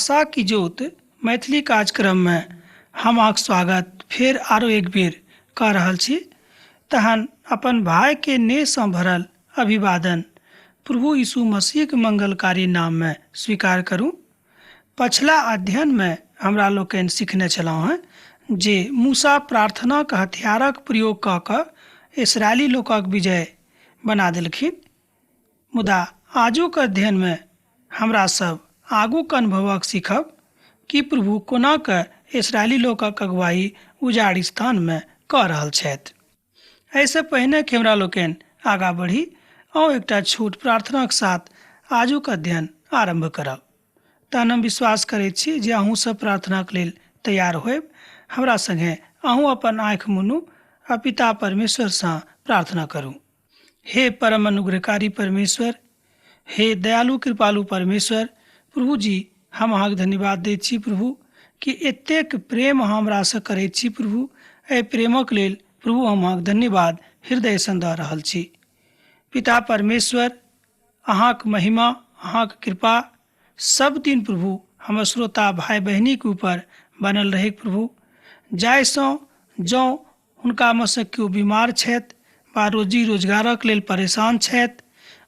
आशा की ज्योत मैथिली कार्यक्रममे हम अहाँके स्वागत फेर आरो एक बेर कऽ रहल छी। तहन अपन भाइके नेहसँ भरल अभिवादन प्रभु यीशु मसीहके मंगलकारी नाममे स्वीकार करू। पछिला अध्ययनमे हमरा लोकनि सिखने छलहुँ हेँ जे मूसा प्रार्थनाक हथियारक प्रयोग कऽ कऽ इसराइली लोकक विजय बना देलखिन। मुदा आजुक अध्ययनमे हमरा सब आगूक अनुभवक सीखब कि प्रभु कोना कऽ इसराइली लोकक अगुवाई उजाड़ स्थानमे कऽ रहल छथि। एहिसँ पहिने कि हमरा लोकनि आगाँ बढ़ी, आउ एकटा छोट प्रार्थनाक साथ आजुक अध्ययन आरम्भ करब। तहन हम विश्वास करैत छी जे अहूँ सब प्रार्थनाक लेल तैयार होयब। हमरा संगे अहूँ अपन आँखि मुनू आ पिता परमेश्वरसँ प्रार्थना करू। हे परम अनुग्रहकारी परमेश्वर, हे दयालु कृपालु परमेश्वर प्रभु जी, हम अहाँके धन्यवाद दैत छी प्रभु कि एतेक प्रेम अहाँ हमरासँ करैत छी प्रभु। एहि प्रेमक लेल प्रभु हम अहाँके धन्यवाद हृदयसँ दऽ रहल छी। पिता परमेश्वर, अहाँके महिमा, अहाँके कृपा सब दिन प्रभु हमर श्रोता भाई बहिनीके ऊपर बनल रहै प्रभु, जाहिसँ जँ हुनकामे सँ केओ बीमार छथि वा रोजी रोजगारक लेल परेशान छथि,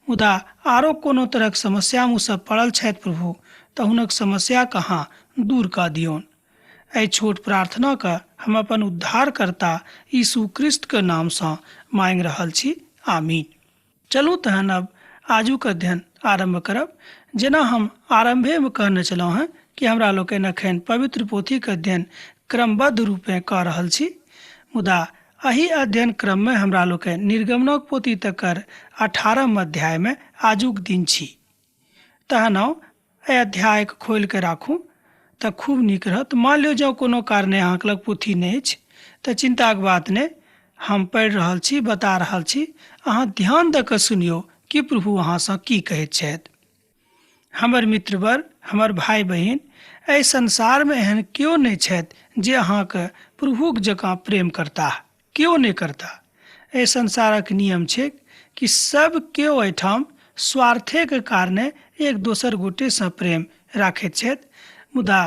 मुदा आरो कोनो तरहक समस्यामे ओसभ पड़ल छथि प्रभु, तऽ हुनक समस्याके अहाँ दूर कऽ दियौन। एहि छोट प्रार्थनाके हम अपन उद्धारकर्ता यीशु क्रिस्तके नामसँ माँगि रहल छी, आमीन। चलू तहन अब आजुक अध्ययन आरम्भ करब। जेना हम आरम्भेमे कहने छलहुँ हेँ कि हमरा लोकनि एखन पवित्र पोथीके अध्ययन क्रमबद्ध रूपेँ कऽ रहल छी, मुदा एहि अध्ययन क्रममे हमरा लोकनि निर्गमनक पोथी तकर 18म अध्यायमे आजुक दिन छी। तहन आउ एहि अध्यायके खोलि कऽ राखू तऽ खूब नीक रहत। मानि लियौ जँ कोनो कारणे अहाँके लग पोथी नहि अछि तऽ चिन्ताके बात नहि, हम पढ़ि रहल छी, बता रहल छी, अहाँ ध्यान दऽ कऽ सुनियौ कि प्रभु अहाँसँ की कहैत छथि। हमर मित्रवर, हमर भाय बहिन, एहि संसारमे एहन केओ नहि छथि जे अहाँके प्रभुक जकाँ प्रेम करताह, केओ नहि करता। एहि संसारक नियम छैक कि सब केओ एहिठाम स्वार्थेके कारणे एक दोसर गोटेसँ प्रेम राखैत छथि, मुदा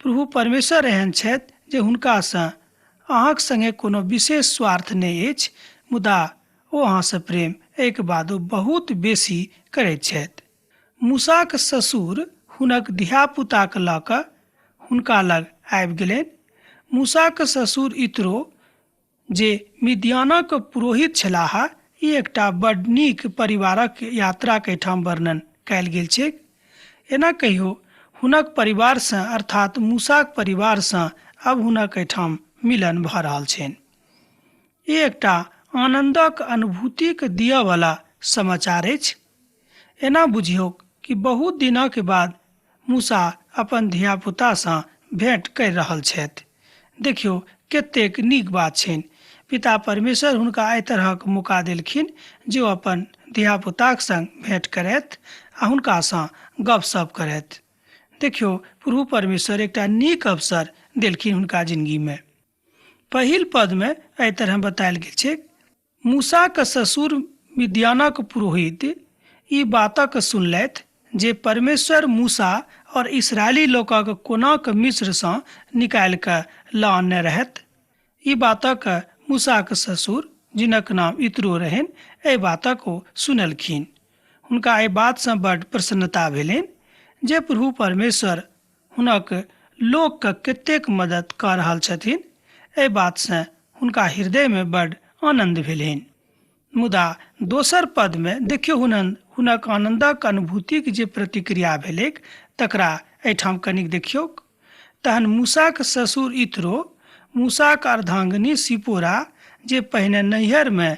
प्रभु परमेश्वर एहन छथि जे हुनकासँ अहाँक संगे कोनो विशेष स्वार्थ नहि अछि, मुदा ओ अहाँसँ प्रेम एहिके बादो बहुत बेसी करैत छथि। मूसाक ससुर हुनक धियापुताके लऽ कऽ हुनका लग आबि गेलनि। मूसाक ससुर इत्रो जे मिद्यानक पुरोहित छलाह, ई एकटा बड्ड नीक परिवारक यात्राक एहिठाम वर्णन कयल गेल छैक। एना कहियो हुनक परिवारसँ अर्थात मूसाक परिवारसँ अब हुनक एहिठाम मिलन भऽ रहल छनि। ई एकटा आनन्दक अनुभूतिक दिअवला समाचार अछि। एना बुझियौक कि बहुत दिनक बाद मूसा अपन धियापुतासँ भेँट करि रहल छथि। देखियौ कतेक नीक बात छनि। पिता परमेश्वर हुनका एहि तरहक मौका देलखिन जे ओ अपन धियापुताक संग भेँट करथि आ हुनकासँ गपशप करथि। देखियौ प्रभु परमेश्वर एकटा नीक अवसर देलखिन हुनका जिनगीमे। पहिल पदमे एहि तरह बतायल गेल छै, मूसाक ससुर मिद्यानक पुरोहित ई बातक सुनलथि जे परमेश्वर मूसा और इस्राएली लोकक कोनाक मिस्रसँ निकालि कऽ लऽ आनने रहथि। ई बातक मूसाक ससुर, जिनक नाम इत्रो रहनि, एहि बातक ओ सुनलखिन। हुनका एहि बातसँ बड्ड प्रसन्नता भेलनि जे प्रभु परमेश्वर हुनक लोकके कतेक मदद कऽ रहल छथिन। एहि बातसँ हुनका हृदयमे बड्ड आनन्द भेलनि। मुदा दोसर पदमे देखियौ हुनक आनन्दक अनुभूतिक जे प्रतिक्रिया भेलैक तकरा एहिठाम कनिक देखियौक। तहन मूसाक ससुर इत्रो मूसाक अर्धांगिनी सिपोरा जे पहिने नैहरमे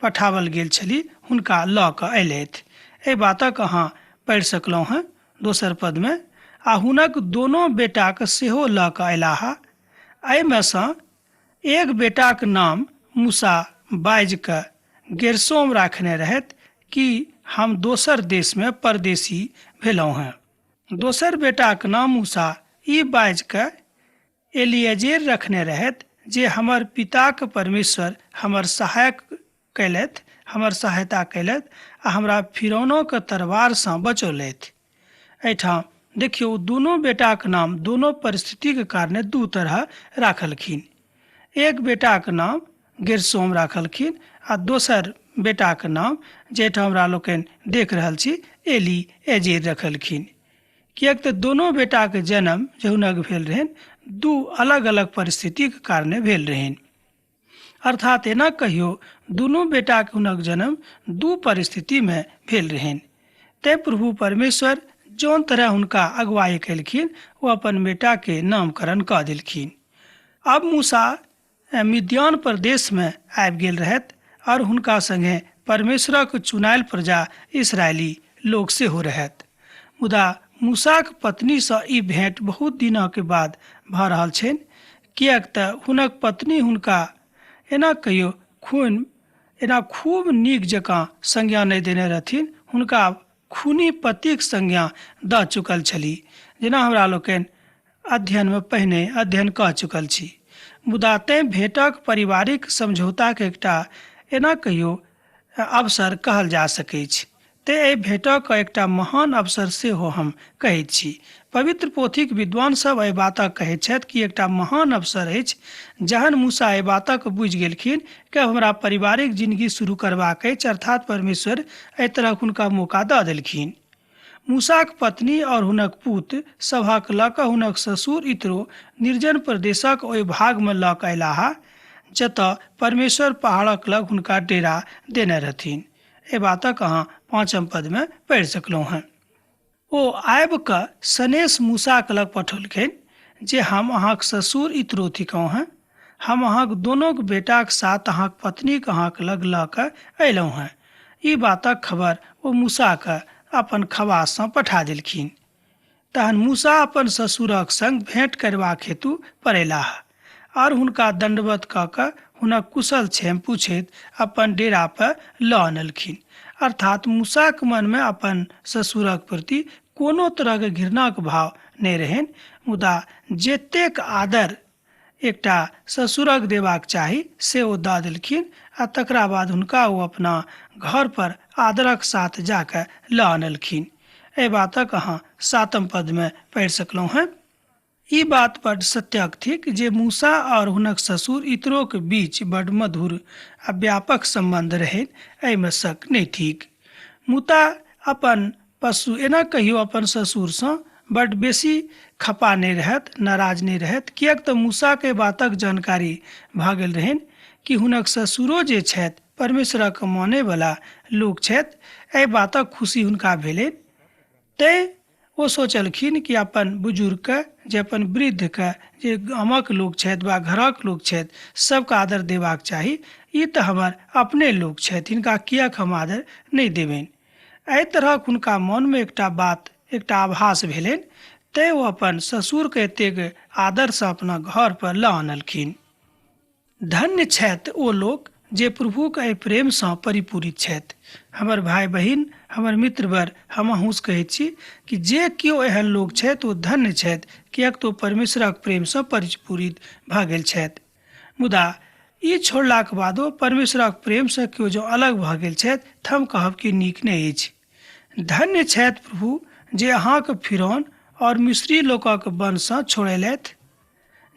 पठाओल गेल छली हुनका लऽ कऽ अयलथि। एहि बातक अहाँ पढ़ि सकलहुँ हेँ दोसर पदमे, आ हुनक दोनो बेटाक सेहो लऽ कऽ अयलाह। एहिमे सँ एक बेटाक नाम मूसा बाजि कऽ गेरसोम राखने रहथि कि हम दोसर देशमे परदेशी भेलहुँ हेँ। दोसर बेटाक नाम मूसा ई बाजि कऽ एलिएजेर रखने रहथि जे हमर पिताक परमेश्वर हमर सहायक कयलथि, हमर सहायता कयलथि आ हमरा फिरौनोक तरवारसँ बचौलथि। एहिठाम देखियौ, दुनू बेटाक नाम दोनो परिस्थितिके कारणे दू तरह राखलखिन। एक बेटाक नाम गेरसोम राखलखिन आ दोसर बेटाक नाम जाहिठाम हमरा लोकनि देख रहल छी एली एजेर रखलखिन। किएक तऽ दोनो बेटाके जन्म जे हुनक भेल रहनि दू अलग अलग परिस्थितिके कारणे भेल रहनि। अर्थात एना कहियो दुनू बेटाके हुनक जन्म दू परिस्थितिमे भेल रहनि। तें प्रभु परमेश्वर जौन तरह हुनका अगुवाई केलखिन ओ अपन बेटाके नामकरण कऽ देलखिन। आब मूसा मिद्यान प्रदेशमे आबि गेल रहथि आओर हुनका संगे परमेश्वरक चुनायल प्रजा इसराइली लोक सेहो रहथि। मुदा मूसाक पत्नीसँ ई भेंट बहुत दिनक बाद भऽ रहल छनि, किएक तऽ हुनक पत्नी हुनका एना कहियो खून एना खूब नीक जकाँ संज्ञा नहि देने रहथिन। हुनका खूनी पतिक संज्ञा दऽ चुकल छलीह, जेना हमरा लोकनि अध्ययनमे पहिने अध्ययन कऽ चुकल छी। मुदा तैँ भेंटक पारिवारिक समझौताक एकटा एना कहियो अवसर कहल जा सकैछ। तेँ एहि भेंटक एकटा महान अवसर सेहो हम कहैत छी। पवित्र पोथीक विद्वान सब एहि बातक कहैत छथि कि एकटा महान अवसर अछि जहन मूसा एहि बातक बुझि गेलखिन कि हमरा पारिवारिक जिंदगी शुरू करबाक अछि, अर्थात परमेश्वर एहि तरहक हुनका मौका दऽ देलखिन। मूसाक पत्नी और हुनक पुत सभक लऽ कऽ हुनक ससुर इत्रो निर्जन प्रदेशक ओहि भागमे लऽ कऽ अयलाह जतऽ परमेश्वर पहाड़क लग हुनका डेरा देने रहथिन। एहि बातक अहाँ पाँचम पदमे पढ़ि सकलहुँ हेँ। ओ आबि कऽ सनेस मूसाक लग पठौलखिन जे हम अहाँक ससुर इत्रो थिकहुँ हेँ। हम अहाँक दोनोक बेटाक साथ अहाँक पत्नीक अहाँक लग लऽ कऽ अयलहुँ हेँ। ई बातक खबर ओ मूसाके अपन खवाससँ पठा देलखिन। तहन मूसा अपन ससुरक संग भेंट करबाक हेतु पड़ेलाह आओर हुनका दण्डवत कऽ कऽ हुनक कुशल क्षेम पूछैत अपन डेरा पर लऽ अनलखिन। अर्थात मूसाक मनमे अपन ससुरक प्रति कोनो तरहक घृणाक भाव नहि रहनि, मुदा जतेक आदर एकटा ससुरक देबाक चाही से ओ दऽ देलखिन आ तकरा बाद हुनका ओ अपना घर पर आदरक साथ जा कऽ लऽ अनलखिन। एहि बातक अहाँ सातम पदमे पढ़ि सकलहुँ हेँ। ई बात बड्ड सत्यक थिक जे मूसा आओर हुनक ससुर इत्रोक बीच बड्ड मधुर आ व्यापक सम्बन्ध रहनि, एहिमे शक नहि थिक। मुदा अपन पशु एना कहियो अपन ससुरसँ बड्ड बेसी खपा नहि रहथि, नाराज नहि रहथि, किएक तऽ मूसाके बातक जानकारी भऽ गेल रहनि कि हुनक ससुरो जे छथि परमेश्वरक मानयवला लोक छथि। एहि बातक खुशी हुनका भेलनि। तैँ ओ सोचलखिन कि अपन बुजुर्गके, जे अपन वृद्धके, जे गामक लोक छथि वा घरक लोक छथि, सबके आदर देबाक चाही। ई तऽ हमर अपने लोक छथि, हिनका किएक हम आदर नहि देबनि। एहि तरहक हुनका मनमे एकटा बात, एकटा आभास भेलनि, तैँ ओ अपन ससुरके एतेक आदरसँ अपना घर पर लऽ आनलखिन। धन्य छथि ओ लोक जे प्रभुक एहि प्रेमसँ परिपूरित छथि। हमर भाय बहिन, हमर मित्रवर, हम अहूँसँ कहैत छी कि जे केओ एहन लोक छथि ओ धन्य छथि, किएक तऽ ओ परमेश्वरक प्रेमसँ परिपूरित भऽ गेल छथि। मुदा ई छोड़लाक बादो परमेश्वरक प्रेमसँ केओ जँ अलग भऽ गेल छथि तऽ हम कहब कि नीक नहि अछि। धन्य छथि प्रभु जे अहाँक फिरौन आओर मिस्री लोकक वनसँ छोड़ेलथि,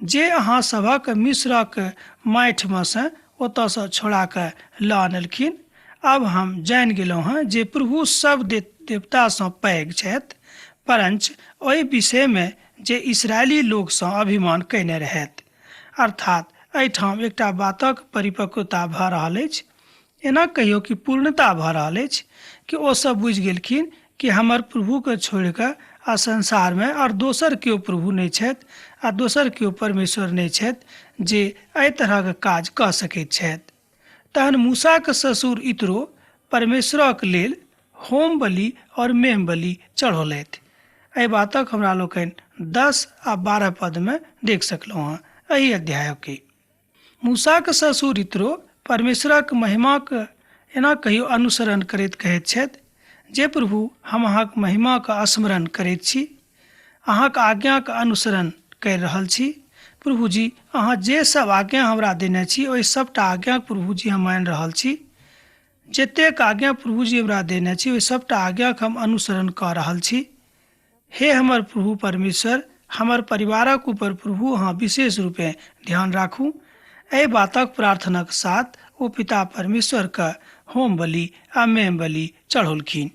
जे अहाँ सभक मिस्रक माटिमे सँ ओतऽसँ छोड़ा कऽ लऽ अनलखिन। आब हम जानि गेलहुँ हँ जे प्रभु सभ देवतासँ पैघ छथि, परञ्च ओहि विषयमे जे इस्राएली लोकसँ अभिमान कयने रहथि। अर्थात एहिठाम एकटा बातक परिपक्वता भऽ रहल अछि, एना कहियौ कि पूर्णता भऽ रहल अछि कि ओ सब बुझि गेलखिन कि हमर प्रभुके छोड़ि कऽ आ संसारमे आओर दोसर केओ प्रभु नहि छथि आ दोसर केओ परमेश्वर नहि छथि जे एहि तरहक काज कऽ सकैत छथि। तहन मूसाक ससुर इत्रो परमेश्वरक लेल होम बलि आओर मेम बलि चढ़ौलथि। एहि बातक हमरा लोकनि 10 आ 12 पदमे देख सकलहुँ हँ एहि अध्यायके। मूसाक ससुर इत्रो परमेश्वरक महिमाक एना कहियो अनुसरण करैत कहैत छथि जे प्रभु हम अहाँक महिमाक स्मरण करैत छी, अहाँक आज्ञाक अनुसरण करि रहल छी। प्रभुजी अहाँ जे सब आज्ञा हमरा देने छी ओहि सबटा आज्ञाक प्रभुजी हम मानि रहल छी। जतेक आज्ञा प्रभुजी हमरा देने छी ओहि सबटा आज्ञाक हम अनुसरण कऽ रहल छी। हे हमर प्रभु परमेश्वर, हमर परिवारक ऊपर प्रभु अहाँ विशेष रूपे ध्यान राखू। एहि बातक प्रार्थनाक साथ ओ पिता परमेश्वरके होम बलि आ मेम बलि चढ़ौलखिन।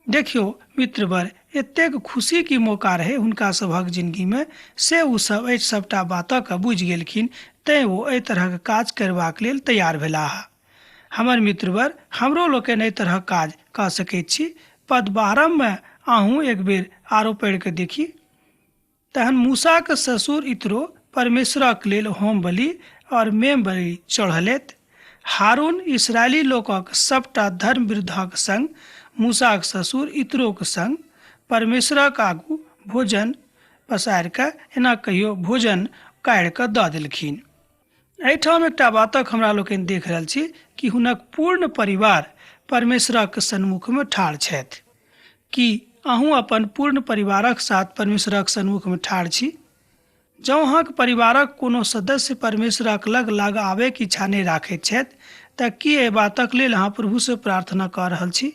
देखियौ मित्रवर, एतेक खुशी की मौका रहै हुनका सभक जिंदगीमे, से ओ सब एहि सबटा बातक बुझि गेलखिन, तैं ओ एहि तरहक काज करबाक लेल तैयार भेलाह। हमर मित्रवर, हमरो लोकनि एहि तरहक काज कऽ सकैत छी। पद 12 मे अहूँ एक बेर आरो पढ़ि कऽ देखी। तहन मूसाक ससुर इतरो परमेश्वरक लेल होम बलि और मेम बलि चढ़लथि। हारून इसराइली लोकक सबटा धर्म विरुद्धक संग मूसाक ससुर इतरोक संग परमेश्वरक आगू भोजन पसारि कऽ एना कहियो भोजन काढ़ि कऽ दऽ देलखिन। एहिठाम एकटा बातक हमरा लोकनि देख रहल छी कि हुनक पूर्ण परिवार परमेश्वरक सन्मुखमे ठाढ़ छथि। की अहूँ अपन पूर्ण परिवारक साथ परमेश्वरक सन्मुखमे ठाढ़ छी? जँ अहाँक परिवारक कोनो सदस्य परमेश्वरक लग लग आबयके इच्छा नहि राखैत छथि तऽ की एहि बातक लेल अहाँ प्रभुसँ प्रार्थना कऽ रहल छी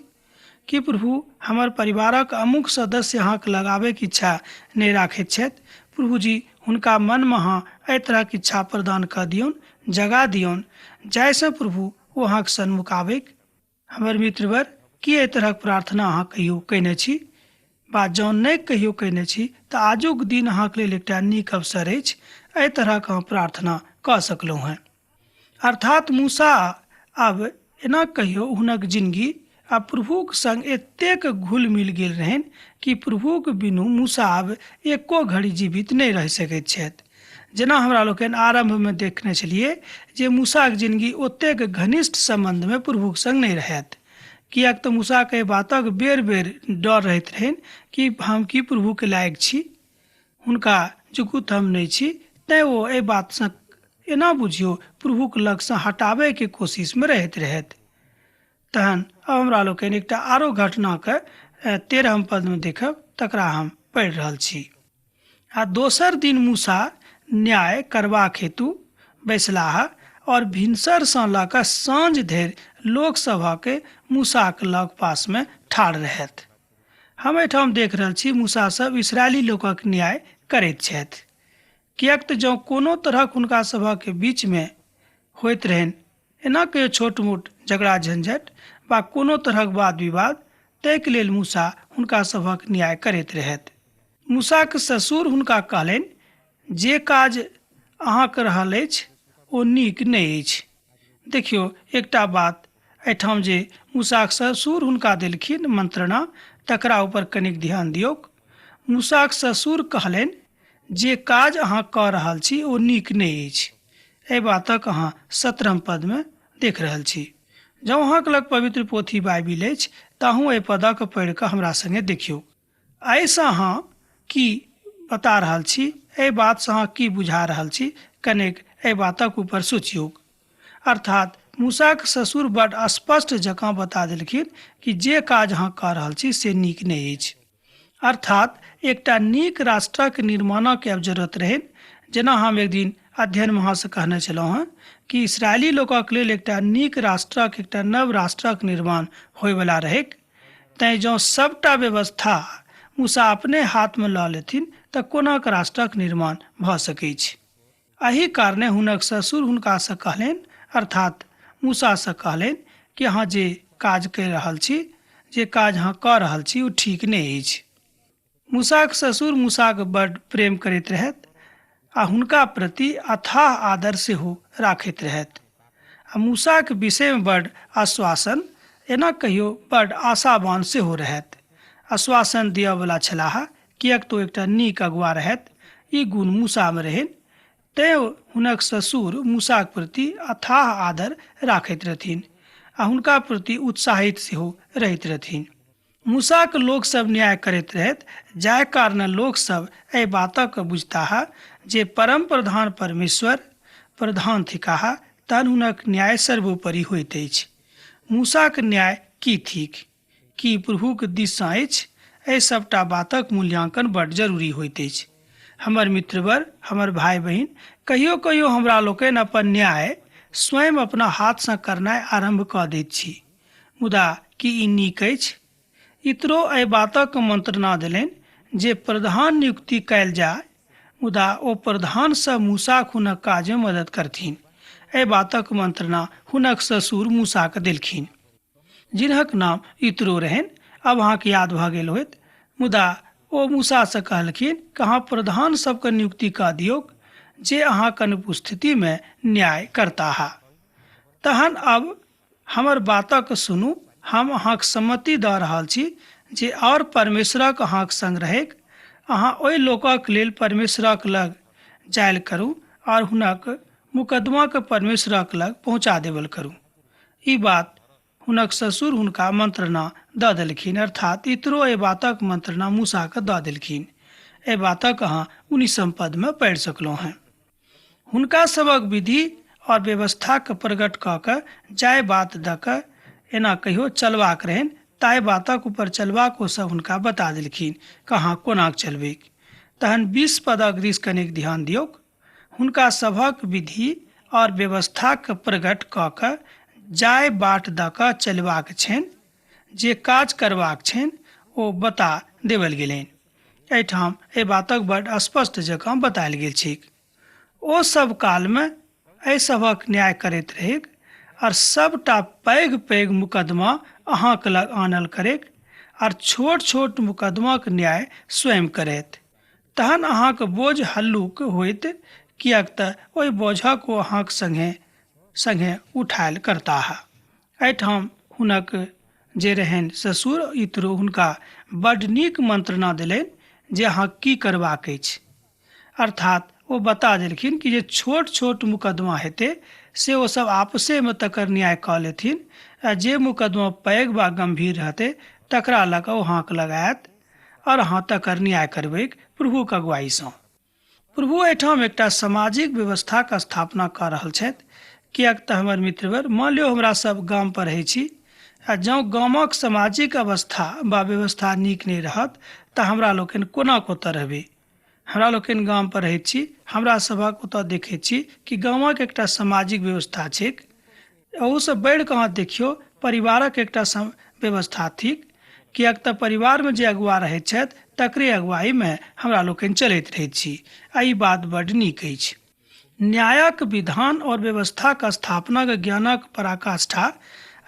कि प्रभु हमर परिवारक अमुक सदस्य अहाँके लग आबयके इच्छा नहि राखैत छथि, प्रभुजी हुनका मनमे अहाँ एहि तरहक इच्छा प्रदान कऽ दियौन, जगा दियौन, जाहिसँ प्रभु ओ अहाँके सन्मुख आबैक। हमर मित्रवर, की एहि तरहक प्रार्थना अहाँ कहियो कयने छी? वा जँ नहि कहियो कयने छी तऽ आजुक दिन अहाँके लेल एकटा नीक अवसर अछि, एहि तरहक अहाँ प्रार्थना कऽ सकलहुँ हेँ। अर्थात मूसा आब एना कहियो हुनक जिनगी आ प्रभुक संग एतेक घुल मिल गेल रहनि कि प्रभुक बिनु मूसा आब एको घड़ी जीवित नहि रहि सकैत छथि। जेना हमरा लोकनि आरम्भमे देखने छलियै जे मूसाक जिनगी ओतेक घनिष्ठ सम्बन्धमे प्रभुक संग नहि रहैत, किएक तऽ मूसाके एहि बातक बेर बेर डर रहैत रहनि कि हम की प्रभुके लायक छी, हुनका जुगुत हम नहि छी, तैँ ओ एहि बातसँ एना बुझियौ प्रभुक लगसँ हटाबयके कोशिशमे रहैत रहथि। तहन अब हमरा लोकनि एकटा आरो घटनाके 13 पदमे देखब, तकरा हम पढ़ि रहल छी। आ दोसर दिन मूसा न्याय करबाक हेतु बैसलाह और भिनसरसँ लऽ कऽ साँझ धरि लोक सभक मूसाक लग पासमे ठाढ़ रहथि। हम एहिठाम देख रहल छी मूसा सब इसराइली लोकक न्याय करैत छथि, किएक तऽ जँ कोनो तरहक हुनका सभक बीचमे होइत रहनि एना कहियो छोट मोट झगड़ा झंझट वा कोनो तरहक वाद विवाद, ताहिके लेल मूसा हुनका सभक न्याय करैत रहथि। मूसाक ससुर हुनका कहलनि, जे काज अहाँक रहल अछि ओ नीक नहि अछि। देखियौ एकटा बात एहिठाम जे मूसाक ससुर हुनका देलखिन मंत्रणा, तकरा ऊपर कनिक ध्यान दियौक। मूसाक ससुर कहलनि, जे काज अहाँ कऽ रहल छी ओ नीक नहि अछि। एहि बातक अहाँ 17 पदमे देख रहल छी। जँ अहाँक लग पवित्र पोथी बाइबिल अछि तऽ अहूँ एहि पदक पढ़ि कऽ हमरा संगे देखियौ। एहिसँ अहाँ की बता रहल छी, एहि बातसँ अहाँ की बुझा रहल छी, कनेक एहि बातक ऊपर सोचियौक। अर्थात मूसाक ससुर बड स्पष्ट जकाँ बता देलखिन कि जे काज अहाँ कऽ रहल छी से नीक नहि अछि। अर्थात एकटा नीक राष्ट्रक निर्माणक आब जरूरत रहनि। जेना हम एक दिन अध्ययनमे अहाँसँ कहने छलहुँ हेँ कि इसराइली लोकक लेल एकटा नीक राष्ट्रक, एकटा नव राष्ट्रक निर्माण होयवला रहैक। तैँ जँ सबटा व्यवस्था मूसा अपने हाथमे लऽ लेथिन तऽ कोनाक राष्ट्रक निर्माण भऽ सकैछ। एहि कारणे हुनक ससुर हुनकासँ कहलनि, अर्थात मूसासँ कहलनि कि अहाँ जे काज करि रहल छी, जे काज अहाँ कऽ रहल छी ओ ठीक नहि अछि। मूसाक ससुर मूसाक बड्ड प्रेम करैत रहथि आ हुनका प्रति अथाह आदर सेहो राखैत रहथि आ मूसाक विषयमे बड्ड आश्वासन, एना कहियो बड्ड आशावान सेहो रहथि। आश्वासन दिअवला छलाह, किएक तऽ ओ एकटा नीक अगुआ रहथि। ई गुण मूसामे रहनि, तैँ हुनक ससुर मूसाक प्रति अथाह आदर राखैत रहथिन आ हुनका प्रति उत्साहित सेहो रहैत रहथिन। मूसाक लोकसभ न्याय करैत रहथि, जाहि कारणे लोकसभ एहि बातक बुझताह जे परम प्रधान परमेश्वर प्रधान थिकाह, तहन हुनक न्याय सर्वोपरि होइत अछि। मूसाक न्याय की थिक? की प्रभुक दिससँ अछि? एहि सभटा बातक मूल्यांकन बड्ड जरूरी होइत अछि। हमर मित्रवर, हमर भाय बहिन, कहियो कहियो हमरा लोकनि अपन न्याय स्वयं अपना हाथसँ करनाइ आरम्भ कऽ दैत छी। मुदा की ई नीक अछि? इतरो एहि बातक मंत्रणा देलनि जे प्रधान नियुक्ति कयल जाय, मुदा ओ प्रधान सब मूसाक हुनक काजमे मदद करथिन। एहि बातक मंत्रणा हुनक ससुर मूसाके देलखिन, जिनहक नाम इतरो रहनि। आब अहाँके याद भऽ गेल होयत। मुदा ओ मूसासँ कहलखिन कि अहाँ प्रधान सबके नियुक्ति कऽ दियौक जे अहाँके अनुपस्थितिमे न्याय करताह। तहन अब हमर बातक सुनू, हम अहाँक सम्मति दऽ रहल छी जे आओर परमेश्वरक अहाँक संग रहैक। अहाँ ओहि लोकक लेल परमेश्वरक लग जायल करू आओर हुनक मुकदमाके परमेश्वरक लग पहुँचा देबल करू। ई बात हुनक ससुर हुनका मंत्रणा दऽ देलखिन, अर्थात इतरो एहि बातक मंत्रणा मूसाके दऽ देलखिन। एहि बातक अहाँ उन्नीसम पदमे पढ़ि सकलहुँ हेँ। हुनका सभक विधि आओर व्यवस्थाके प्रकट कऽ कऽ जाहि बात दऽ कऽ एना कहियो चलबाक रहनि ताहि बातक ऊपर चलबाक ओ सब हुनका बता देलखिन कहाँ कोना चलबैक। तहन 20 पदक दिस कनेक ध्यान दियौक। हुनका सभक विधि आओर व्यवस्थाके प्रकट कऽ कऽ जाहि बाट दऽ कऽ चलबाक छनि, जे काज करबाक छनि, ओ बता देबल गेलनि। एहिठाम एहि बातक बड स्पष्ट जकाँ बतायल गेल छैक। ओ सब कालमे एहि सभक न्याय करैत रहैक आओर सबटा पैघ पैघ मुकदमा अहाँके लग आनल करैक आओर छोट छोट मुकदमाक न्याय स्वयं करैत। तहन अहाँक बोझ हल्लुक होइत, किएक तऽ ओहि बोझक ओ अहाँक संगे संगे उठायल करताह। एहिठाम हुनक जे रहनि ससुर इतरो हुनका बड्ड नीक मंत्रणा देलनि जे अहाँ की करबाक अछि। अर्थात ओ बता देलखिन कि जे छोट छोट मुकदमा हेतै से ओ सब आपसेमे तकर न्याय कऽ लेथिन आ जे मुकदमा पैघ वा गम्भीर रहतै तकरा लऽ कऽ ओ हाँक लगायत आओर अहाँ तकर न्याय करबैक प्रभुक अगुवाईसँ। प्रभु एहिठाम एकटा सामाजिक व्यवस्थाक स्थापना कऽ रहल छथि, किएक तऽ हमर मित्रवर, मानि लियौ हमरा सब गाम पर रहै छी आ जँ गामक सामाजिक अवस्था वा व्यवस्था नीक नहि रहत तऽ हमरा लोकनि कोना कऽ ओतऽ रहबै। हमरा लोकनि गाम पर रहैत छी, हमरा सभक ओतऽ देखैत छी कि गामक एकटा सामाजिक व्यवस्था छैक। एहूसँ बढ़ि कऽ अहाँ देखियौ परिवारक एकटा व्यवस्था थिक, किएक तऽ परिवारमे जे अगुआ रहैत छथि तकरे अगुवाईमे हमरा लोकनि चलैत रहैत छी आ ई बात बड्ड नीक अछि। न्यायक विधान आओर व्यवस्थाक स्थापनाक ज्ञानक पराकाष्ठा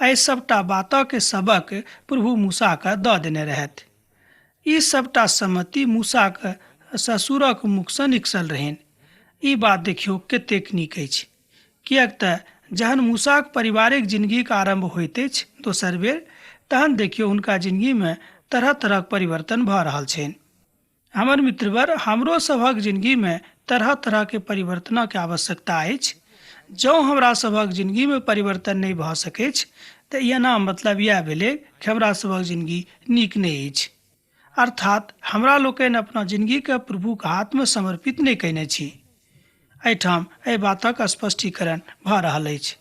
एहि सबटा बातक सबक प्रभु मूसाके दऽ देने रहथि। ई सबटा सम्मति मूसाक ससुरक मुखसँ निकसल रहनि। ई बात देखियौ कतेक नीक अछि। किएक तऽ जहन मूसाक पारिवारिक जिनगीक आरम्भ होइत अछि दोसर बेर, तहन देखियौ हुनका जिनगीमे तरह तरहक परिवर्तन भऽ रहल छनि। हमर मित्रवर, हमरो सभक जिनगीमे तरह तरहके परिवर्तनक आवश्यकता अछि। जँ हमरा सभक जिनगीमे परिवर्तन नहि भऽ सकैछ तऽ एना मतलब इएह भेलै कि हमरा सभक जिनगी नीक नहि अछि। अर्थात हमरा लोकनि अपना जिनगीके प्रभुक हाथमे समर्पित नहि कयने छी। एहिठाम एहि बातक स्पष्टीकरण भऽ रहल अछि।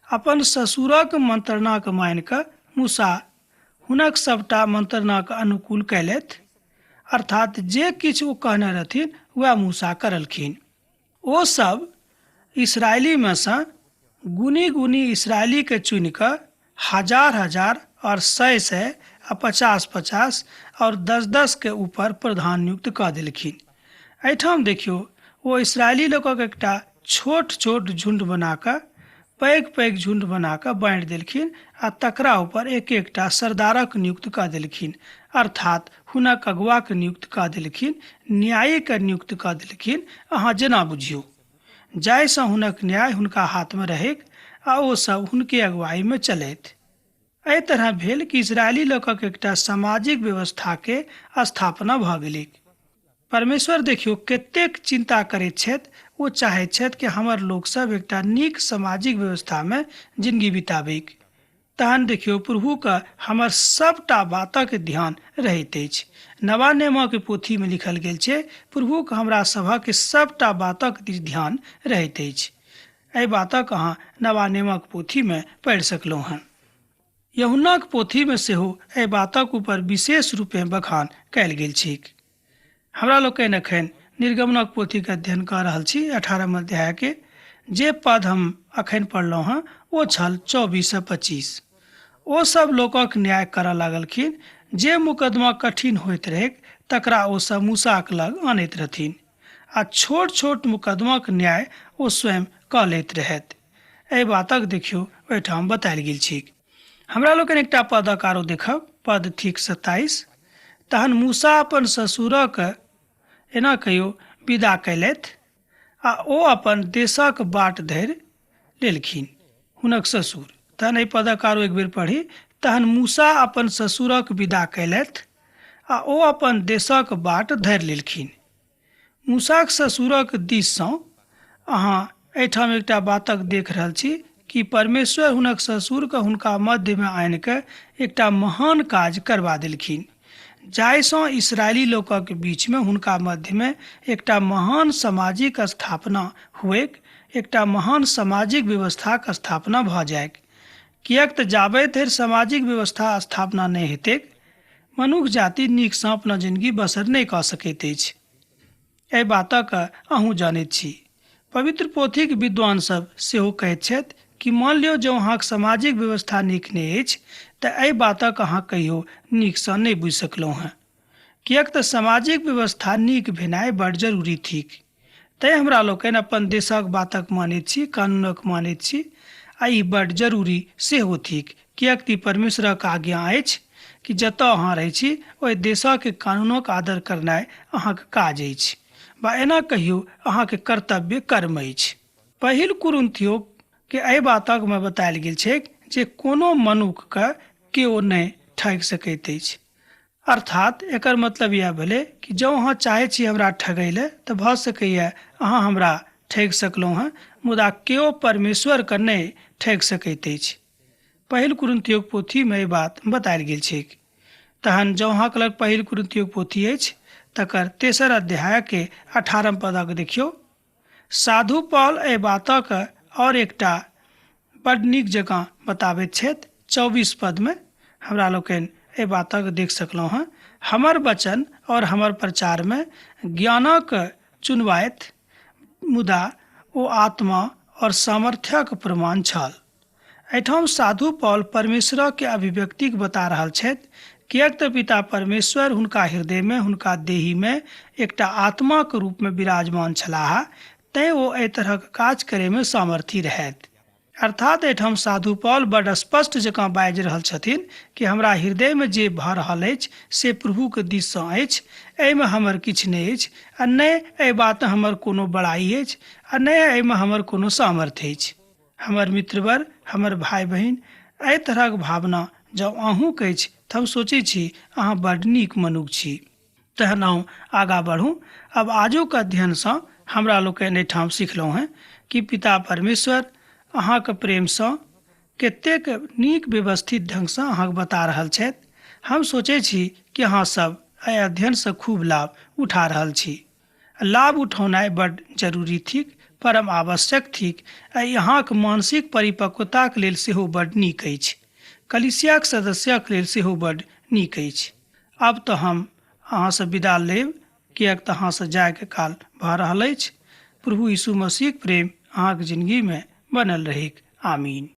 अपन ससुरक मंत्रणाक मानि कऽ मूसा हुनक सभटा मंत्रणाक अनुकूल कयलथि। अर्थात जे किछु ओ कहने रहथिन वएह मूसा करलखिन। ओ सब इस्राएलीमे सँ गुनी गुनी इस्राएलीके चुनि कऽ हजार हजार आओर सए सए आ पचास पचास आओर दस दस के ऊपर प्रधान नियुक्त कऽ देलखिन। एहिठाम देखियौ ओ इस्राएली लोकक एकटा छोट छोट झुण्ड बना कऽ पैघ पैघ झुण्ड बना कऽ बाँटि देलखिन आ तकरा ऊपर एक एकटा सरदारक नियुक्त कऽ देलखिन, अर्थात हुनक अगुआक नियुक्त कऽ देलखिन, न्यायीके नियुक्त कऽ देलखिन, अहाँ जेना बुझियौ, जाहिसँ हुनक न्याय हुनका हाथमे रहैक आ ओ सब हुनके अगुवाईमे चलथि। एहि तरह भेल कि इस्राएली लोकक एकटा सामाजिक व्यवस्थाके स्थापना भऽ गेलैक। परमेश्वर देखियौ कतेक चिन्ता करैत छथि। ओ चाहैत छथि कि हमर लोकसभ एकटा नीक सामाजिक व्यवस्थामे जिनगी बिताबैक। तहन देखियौ प्रभुके हमर सबटा बातक ध्यान रहैत अछि। नवा नियमक पोथीमे लिखल गेल छै, प्रभुके हमरा सभक सबटा बातक दिस ध्यान रहैत अछि। एहि बातक अहाँ नवा नियमक पोथीमे पढ़ि सकलहुँ हँ। यूहन्नाक पोथीमे सेहो एहि बातक ऊपर विशेष रूपेँ बखान कयल गेल छैक। हमरा लोकनि एखन निर्गमनक पोथीके अध्ययन कऽ रहल छी। 18 अध्यायके जे पद हम एखन पढ़लहुँ हँ ओ छल 24 से 25। ओ सब लोकक न्याय करऽ लागलखिन। जे मुकदमा कठिन होइत रहैक तकरा ओ सब मूसाक लग अनैत रहथिन आ छोट छोट मुकदमाक न्याय ओ स्वयं कऽ लैत रहथि। एहि बातक देखियौ ओहिठाम बतायल गेल छैक। हमरा लोकनि एकटा पदक आरो देखब, पद थिक 27। तहन मूसा अपन ससुरक एना कहियो विदा कयलथि आ ओ अपन देशक बाट धरि लेलखिन हुनक ससुर। तहन एहि पदक आरो एक बेर पढ़ी। तहन मूसा अपन ससुरक विदा कयलथि आ ओ अपन देशक बाट धरि लेलखिन। मूसाक ससुरक दिससँ अहाँ एहिठाम एकटा बातक देख रहल छी कि परमेश्वर हुनक ससुरके हुनका मध्यमे आनि कऽ एकटा महान काज करबा देलखिन, जाहिसँ इस्राएली लोकक बीचमे हुनका मध्यमे एकटा महान सामाजिक स्थापना हुएक, एकटा महान सामाजिक व्यवस्थाक स्थापना भऽ जाइक। किएक तऽ जाबे धरि सामाजिक व्यवस्था स्थापना नहि हेतैक, मनुख जाति नीकसँ अपना जिनगी बसर नहि कऽ सकैत अछि। एहि बातक अहूँ जनैत छी। पवित्र पोथीक विद्वान सब सेहो कहैत छथि कि मान लियौ जँ अहाँक सामाजिक व्यवस्था नीक नहि अछि तऽ एहि बातक अहाँ कहियो नीकसँ नहि बुझि सकलहुँ हेँ। किएक तऽ सामाजिक व्यवस्था नीक भेनाइ बड्ड जरूरी थिक। तैँ हमरा लोकनि अपन देशक बातक मानैत छी, कानूनक मानैत छी आ ई बड्ड जरूरी सेहो थिक। किएक तऽ ई परमेश्वरक आज्ञा अछि कि जतऽ अहाँ रहै छी ओहि देशक कानूनक आदर करनाइ अहाँक काज अछि वा एना कहियौ अहाँके कर्तव्य कर्म अछि। पहिल कुरिन्थियो के एहि बातकमे बतायल गेल छैक जे कोनो मनुखके केओ नहि ठगि सकैत अछि। अर्थात एकर मतलब इएह भेलै कि जँ अहाँ चाहै छी हमरा ठगै लए तऽ भऽ सकैए अहाँ हमरा ठगि सकलहुँ हेँ, मुदा केओ परमेश्वरके नहि ठगि सकैत अछि। पहिल कुरिन्थियोक पोथीमे ई बात बतायल गेल छैक। तहन जँ अहाँके लग पहिल कुरिन्थियोक पोथी अछि तकर तेसर अध्यायके 18 पदक देखियौ। साधु पॉल एहि बातक आओर एकटा बड नीक जकाँ बताबैत छथि। 24 पदमे हमरा लोकनि एहि बातक देख सकलहुँ हेँ। हमर वचन और हमर प्रचारमे ज्ञानक चुनवाइत, मुदा ओ आत्मा और सामर्थ्यक प्रमाण छल। एहिठाम साधु पॉल परमेश्वरके अभिव्यक्तिक बता रहल छथि, किएक तऽ पिता परमेश्वर हुनका हृदयमे, हुनका देहीमे एकटा आत्माक रूपमे विराजमान छलाह, तैँ ओ एहि तरहक काज करैमे सामर्थी रहथि। अर्थात एहिठाम साधु पॉल बड स्पष्ट जकाँ बाजि रहल छथिन कि हमरा हृदयमे जे भऽ रहल अछि से प्रभुके दिससँ अछि, एहिमे हमर किछु नहि अछि आ नहि एहि बात हमर कोनो बड़ाई अछि आ नहि एहिमे हमर कोनो सामर्थ्य अछि। हमर मित्रवर, हमर भाइ बहिन, एहि तरहक भावना जँ अहूँके अछि तऽ हम सोचै छी अहाँ बड नीक मनुख छी। तहन अहूँ आगाँ बढ़ू। अब आजुक अध्ययनसँ हमरा लोकनि एहिठाम सिखलहुँ हेँ कि पिता परमेश्वर अहाँके प्रेमसँ कतेक नीक व्यवस्थित ढङ्गसँ अहाँके बता रहल छथि। हम सोचै छी कि अहाँ सब एहि अध्ययनसँ खूब लाभ उठा रहल छी। लाभ उठौनाइ बड्ड जरूरी थिक, परम आवश्यक थिक आ ई अहाँक मानसिक परिपक्वताक लेल सेहो बड्ड नीक अछि। कलीसियाक सदस्यक लेल सेहो बड्ड नीक अछि। आब तऽ हम अहाँसँ विदा लेब, किएक तऽ अहाँसँ जायके काल भऽ रहल अछि। प्रभु यीशु मसीहक प्रेम अहाँक जिनगीमे बनल रहैक। आमीन।